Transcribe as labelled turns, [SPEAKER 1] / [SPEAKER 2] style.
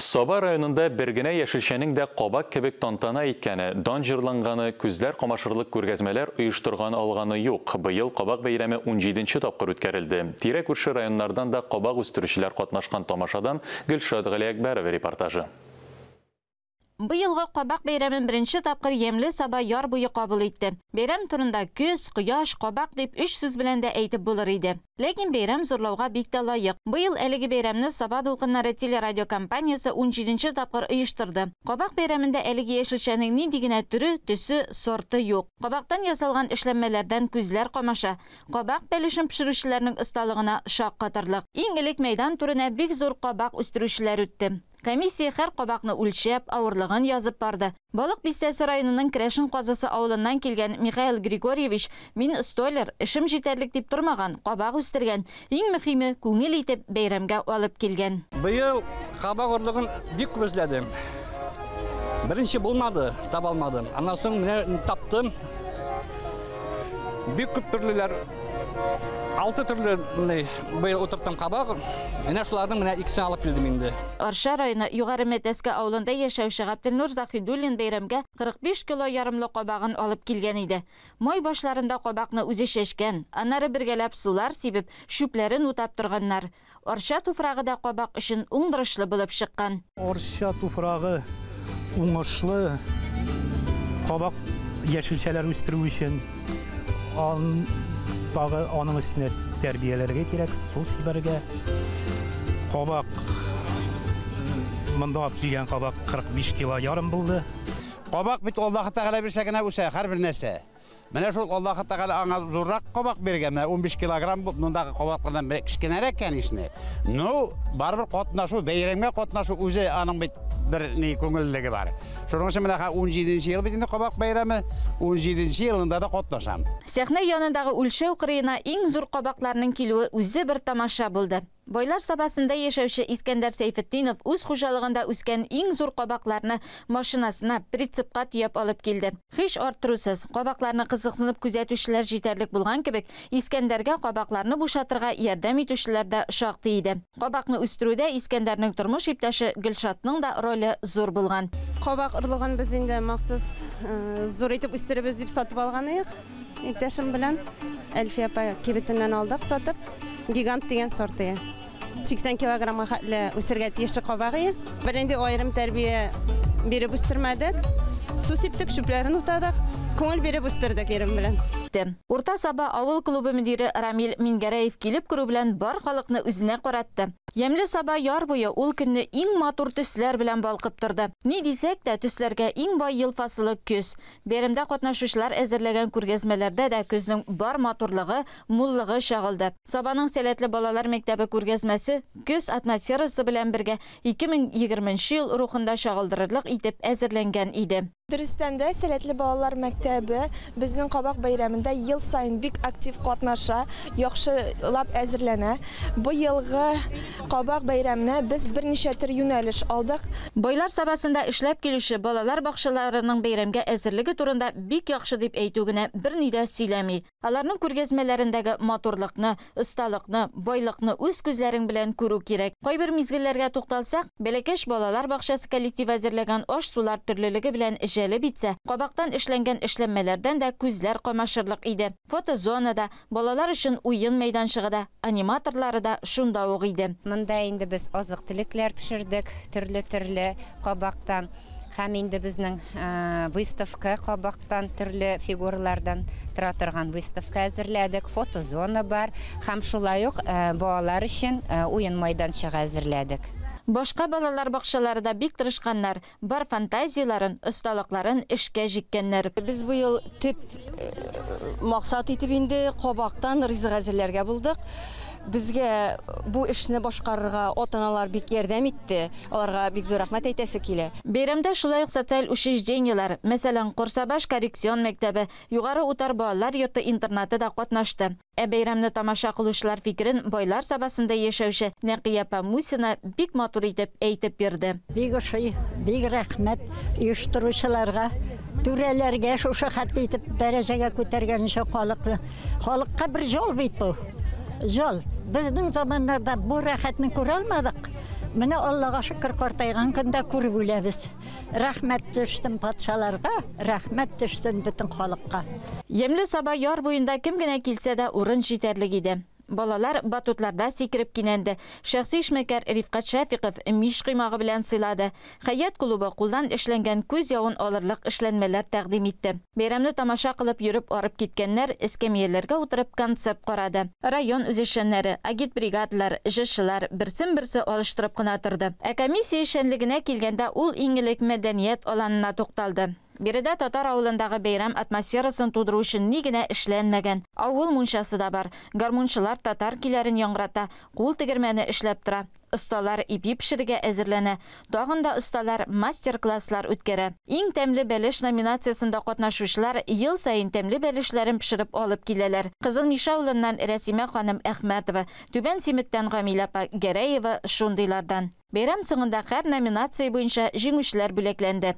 [SPEAKER 1] Саба районында бер генә яшелчәнең дә кабак кебек тантана иткәне, дан җырланганы, күзләр камашырлык күргәзмәләр оештырган алганы юк. Быел кабак бәйрәме 17нче тапкыр үткәрелде. Тирә-күрше районнардан да кабак үстерүчеләр катнашкан тамашадан Гөлшат Галиәкбәрова репортажы.
[SPEAKER 2] Быелгы кабак бәйрәмен беренче тапкыр ямьле Саба яр буе кабул итте. Бәйрәм турында көз, кояш, кабак дип өч сүз белән дә әйтеп булыр иде. Ләкин бәйрәм зурлауга бик тә лаек. Быел әлеге бәйрәмне Саба дулкыннары телерадиокомпаниясе 17нче тапкыр оештырды. Кабак бәйрәмендә әлеге яшелчәнең нинди генә төре, төсе, сорты юк. Кабактан ясалган эшләнмәләрдән күзләр камаша. Кабак бәлешен пешерүчеләрнең осталыгына шаккатырлык. Иң элек мәйдан түренә бик зур кабак үстерүчеләр үтте. Комиссия һәр кабакны үлчәп, авырлыгын язып барды. Балык Бистәсе районының Керәшен Казысы авылыннан килгән Михаил Григорьевич, мин столяр, эшем җитәрлек дип тормаган, кабак үстергән. Иң мөһиме, күңел итеп бәйрәмгә алып килгән.
[SPEAKER 3] Быел кабак орлыгын бик күп эзләдем. Беренче булмады, таба алмадым. Аннан соң менә таптым. Бик күп төрлеләр. 6 төрле быел утырттым кабак. Менә шуларның менә икесен алып килдем инде.
[SPEAKER 2] Арча районы Югары Мәтәскә авылында яшәүче Габделнур Заһидуллин бәйрәмгә 45 кило ярымлы кабагын алып килгән иде. Май башларында кабакны үзе чәчкән, аннары бергәләп сулар сибеп, чүпләрен утап торганнар. Арча туфрагы да кабак өчен уңдырышлы булып чыккан.
[SPEAKER 4] Арча туфрагы уңышлы кабак яшелчәләр үстерү өчен тагы аның өстенә тәрбияләргә кирәк, су сибәргә. Кабак, монда алып килгән кабак 45 кило ярым булды.
[SPEAKER 5] Кабак бит Аллаһы Тәгалә бирсә генә үсә, һәрбер нәрсә. Менә шул Аллаһы Тәгалә аңа зуррак кабак биргән, менә 15 килограмм булып, мондагы кабаклардан бер кечкенәрәк, конечно. Ну, барыбер катнашу, бәйрәмгә катнашу үзе аның бит бер ни күңеллелеге бар. Шуның өчен менә 17нче ел бит инде кабак бәйрәме, 17нче елында да катнашам.
[SPEAKER 2] Сәхнә янындагы үлчәү кырыена иң зур кабакларның килүе үзе бер тамаша булды. Байлар Сабасында яшәүче Искәндәр Сәйфетдинов үз хуҗалыгында үскән иң зур кабакларны машинасына, прицепка төяп алып килде. Һич арттырусыз, кабакларны кызыксынып күзәтүчеләр җитәрлек булган кебек, Искәндәргә кабакларны бушатырга ярдәм итүчеләр дә шактый иде. Кабакны үстерүдә Искәндәрнең тормыш иптәше Гөлшатның да роле зур булган.
[SPEAKER 6] Кабак орлыгын без инде махсус зур итеп үстеребез дип сатып алган идек. Иптәшем белән Әлфия апа кибетеннән алдык сатып. Гигант дигән сорты. 80 килограммга хәтле үсергә тиешле кабагы. Бернинди аерым тәрбия биреп үстермәдек. Су сиптек, чүпләрен утадык. Күңел биреп үстердек ирем белән.
[SPEAKER 2] Урта Саба авыл клубы мөдире Рамил Мингәрәев килеп керү белән бар халыкны үзенә каратты. Ямьле Саба яр буе ул көнне иң матур төсләр белән балкып торды. Ни дисәк тә, төсләргә иң бай ел фасылы көз. Бәйрәмдә катнашучылар әзерләгән күргәзмәләрдә дә көзнең бар матурлыгы, муллыгы чагылды. Сабаның сәләтле балалар мәктәбе күргәзмәсе көз атмосферасы белән бергә 2020 ел рухында чагылдырырлык итеп әзерләнгән иде.
[SPEAKER 7] Дөрестән дә, сәләтле балалар мәктәбе безнең кабак бәйрәмендә ел саен бик актив катнаша, яхшылап әзерләнә. Быелгы кабак бәйрәменә без берничә төр юнәлеш алдык.
[SPEAKER 2] Байлар Сабасында эшләп килүче балалар бакчаларының бәйрәмгә әзерлеге турында бик яхшы дип әйтү генә берни дә сөйләми. Аларның күргәзмәләрендәге матурлыкны, осталыкны, байлыкны үз күзләрең белән күрү кирәк. Кайбер мизгелләргә тукталсак, Бәләкәч балалар бакчасы коллективы әзерләгән аш-сулар төрлелеге белән җәлеп итсә, кабактан эшләнгән эшләнмәләрдән дә күзләр камашырлык иде. Фотозона да, балалар өчен уен мәйданчыгы да, аниматорлары да шунда ук иде.
[SPEAKER 8] Монда инде без азык-төлекләр пешердек, төрле-төрле кабактан. Һәм инде безнең выставка кабактан төрле фигуралардан тора торган выставка әзерләдек, фотозона бар һәм шулай ук балалар өчен уен майданчыгы әзерләдек.
[SPEAKER 2] Башка балалар бакчалары да бик тырышканнар, бар фантазияларын, осталыкларын эшкә җиккәннәр.
[SPEAKER 9] Без бу ел төп максат итеп инде кабактан ризык әзерләргә булдык. Безгә бу эшне башкарырга ата-аналар бик ярдәм итте. Аларга бик зур рәхмәт әйтәсе килә.
[SPEAKER 2] Бәйрәмдә шулай ук социаль учреждениеләр, мәсәлән, Корсабаш коррекцион мәктәбе, Югары Утар балалар йорты интернаты да катнашты. Ә бәйрәмне тамаша кылучылар фикерен Байлар Сабасында яшәүче Нәкыя апа Мусина бик матур итеп әйтеп бирде.
[SPEAKER 10] Бик ошый, бик рәхмәт оештыручыларга, түрәләргә шушы хәтле итеп дәрәҗәгә күтәргән өчен халыкны. Халыкка бер жол бит бу. Жол. Безнең заманнарда бу рәхәтне күрә алмадык. Менә Аллага шөкер, картайган көндә күреп үләбез. Рәхмәт төшсен патшаларга, рәхмәт төшсен бөтен халыкка.
[SPEAKER 2] Ямьле Саба яр буенда кем генә килсә дә урын җитәрлек иде. Балалар батутларда сикереп кинәнде. Шәхси эшмәкәр Рифкать Шәфиков мич коймагы белән сыйлады. Хәят клубы кулдан эшләнгән күз явын алырлык эшләнмәләр тәкъдим итте. Бәйрәмне тамаша кылып йөреп арып киткәннәр эскәмияләргә утырып концерт карады. Район үзешчәннәре, агитбригадалар, җырчылар берсен-берсе алыштырып кына торды. Ә комиссия эшчәнлегенә килгәндә, ул иң элек мәдәният аланына тукталды. Биредә татар авылындагы бәйрәм атмосферасын тудыру өчен ни генә эшләнмәгән. Авыл мунчасы да бар. Гармунчылар татар көйләрен яңгырата, кул тегермәне эшләп тора. Осталар ипи пешерергә әзерләнә. Тагын да осталар мастер-класслар үткәрә. Иң тәмле бәлеш номинациясендә катнашучылар ел саен тәмле бәлешләрен пешереп алып киләләр. Кызыл Мишә авылыннан Рәсимә ханым Әхмәтова, Түбән Симеттән Гамилә апа Гәрәева шундыйлардан. Бәйрәм соңында һәр номинация буенча җиңүчеләр бүләкләнде.